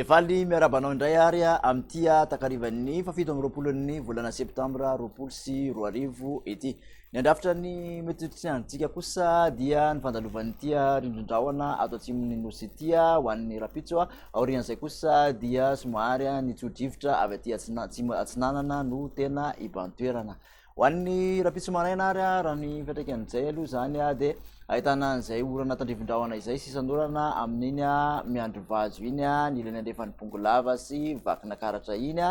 Dia faly miarahaba anao indray ary amin'ity takarivan'ny faha-27n'ny volana septambra 2020 ity. Ny handrafitra ny mety ho toetr'androntsika kosa dia ny fandalovan'ity rindrin-drahona ato atsimon'ny nosy ity ho an'ny rahampitso. Aorian'izay kosa dia somary ny tso-drivotra avy aty atsinanana no tena hibahan-toerana. Ho an'ny rahampitso maraina ary raha ny fiantraikan'izay aloha izany dia ahitana an'izay orana tandrifin-drahona izay sisan'orana amin'iny Miandrivazo iny, ny ilany andrefan'i Bongolava sy Vakinakaratra iny.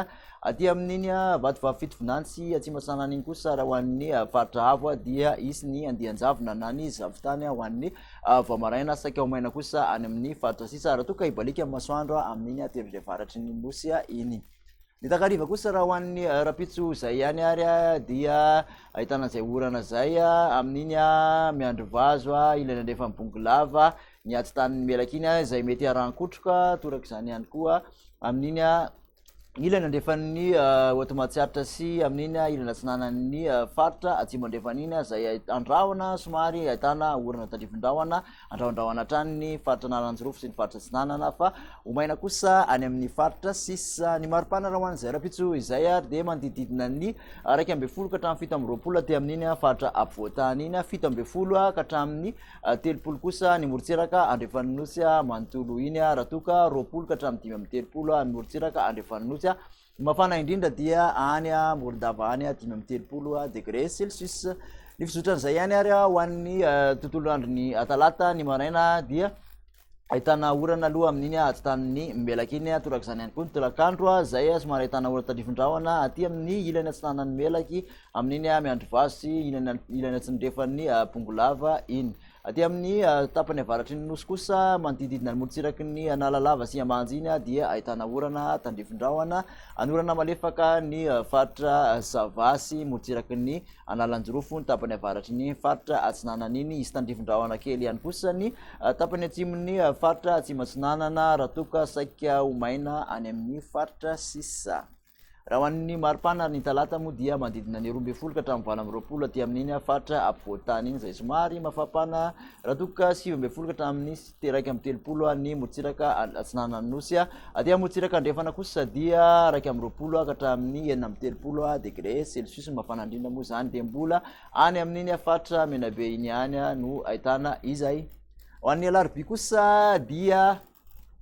Aty amin'iny Vatovavy Fitovinany sy Atsimo Atsinanana iny kosa raha ho an'ny faritra avo dia hisy ny andian-javona na ny zavon-tany ho an'ny vao maraina, saika ho maina kosa any amin'ny faritra sisa raha toa ka hibaliaka ny masoandro amin'iny tendrony avaratry ny nosy iny. Ny takariva kosa raha ho an'ny rahampitso izay ihany ary dia ahitana izay orana izay amin'iny Miandrivazo, ilany andrefan'i Bongolava, ny atitanin'i Melaky iny izay mety haran-kotroka, toraka izany ihany koa amin'iny ilany andrefan'ny Haute Matsiatra sy amin'iny ilany atsinanan'ny faritra atsimo andrefana iny izay andrahona somary ahitana orana tandrifin-drahona andrahondrahona hatrany ny faritra Analanjirofo sy ny faritra Atsinanana fa ho maina kosa any amin'ny faritra sisa. Ny maripana raha ho an'izay rahampitso izay ary dia manodidididina ny 11 ka hatramin'ny 27 aty amin'iny faritra afovoan-tany iny, 17 ka hatramin'ny 30 kosa ny morontsiraka andrefan'ny nosy manontolo iny, raha toa ka 20 ka hatramin'ny 35 ny morontsiraka andrefan'ny nosy. Ny mafana indrindra dia any Morondava any, 35 degré celsius. Ny fizotran'izay ihany ary ho an'ny tontolo andron'ny talata ny maraina dia ahitana orana aloha amin'iny atitan'ny Melaky iny, torak'izany ihany koa ny tolakandro izay somary ahitana orana tandrifin-drahona aty amin'ny ilany atsinanan'ny Melaky, amin'iny Miandrivazo sy ilany atsindrefan'ny Bongolava iny. Aty amin'ny tapany avaratry ny Nosy kosa, manodididina ny morontsiraky ny Analalava sy Ambanja iny dia ahitana orana tandrifin-drahona, anorana malefaka ny faritra Sava sy morontsiraky ny Analanjirofo ny tapany avaratry ny faritra atsinanana iny. Hisy tandrifin-drahona kely ihany kosa ny tapany atsimon'ny faritra atsimo atsinanana raha toa ka saika ho maina any amin'ny faritra sisa. Raha ho an'ny maripana ary ny talata moa dia manodidina ny 12 ka hatramin'ny 28 aty amin'iny faritra afovoan-tany iny izay somary mafampana raha toa ka 19 ka hatramin'ny 31 ny morontsiraka atsinanan'ny nosy. Aty amin'ny morontsiraka andrefana kosa dia 21 ka hatramin'ny 36 degré celsius ny mafana indrindra moa izany dia mbola any amin'iny faritra Menabe iny ihany no ahitana izay. Ho an'ny alarobia kosa dia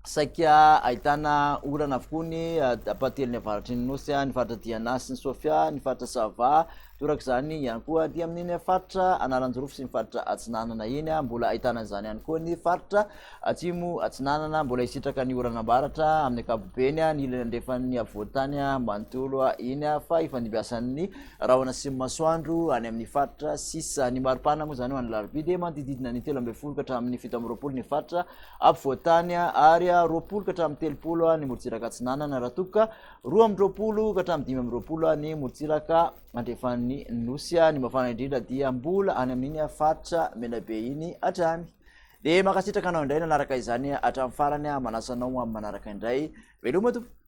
Saika ahitana orana avokoa ny ampahatelony avaratry ny Nosy, ny faritra Diana sy ny Sofia, ny faritra Sava, toraka izany ihany koa aty amin'iny faritra Analanjirofo sy ny faritra Atsinanana iny. Mbola ahitana izany ihany koa ny faritra Atsimo Atsinanana, mbola hisitraka ny orana avaratra amin'ny ankapobeny, ny ilany andrefan'ny afovoan-tany manontolo iny fa hifandimbiasan'ny rahona sy ny masoandro any amin'ny faritra sisa. Ny maripana moa izany ho an'ny alarobia dia manodididina ny 13 ka hatramin'ny 27 ny faritra afovoan-tany ary 20 ka hatramin'ny 30 ny morontsiraka atsinanana raha toa ka 22 ka hatramin'ny 25 ny morontsiraka andrefan'ny nosy. Ny mafana indrindra dia mbola any amin'iny faritra Menabe iny hatrany. Dia mankasitraka anao indray nanaraka izany hatramin'ny farany. Manasa anao amin'ny manaraka indray. Veloma tompoko.